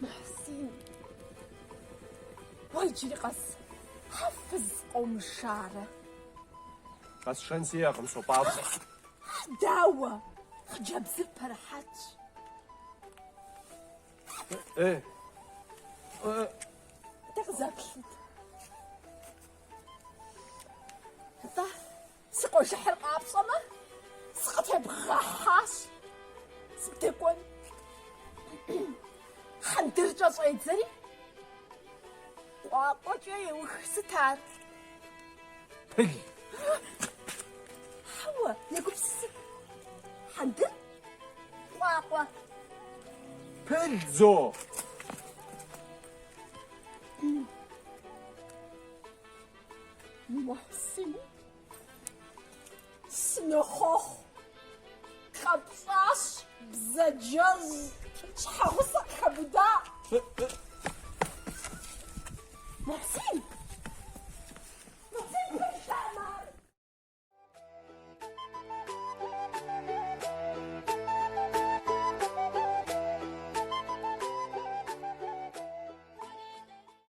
Мухьсин, уэ иджыри къэс хьэ фыз къыумышарэ? Къэсшэн сиӏэкъым, сопӏащӏэ. Дауэ? Хъыджэбзыр пэрыхьэтщ. Э, э. Дэ къызэплъыт. Нтӏэ, си къуажэхьыр къапщӏэмэ, сыкъытебгъэхьащ. Сыбдэкӏуэн. Хьэндыркӏэ щӏедзэри, къуакъуэкӏэ еух. Сыт ар? Пыл. Хьэуэ, егупсысыт. Хьэндыр? Къуакъуэ. Пыл, зо. Мухьсин, сынохъуэхъу, къэпщӏащ бзаджэжь, щхьэгъусэ къыхэбуда. Мухьсин!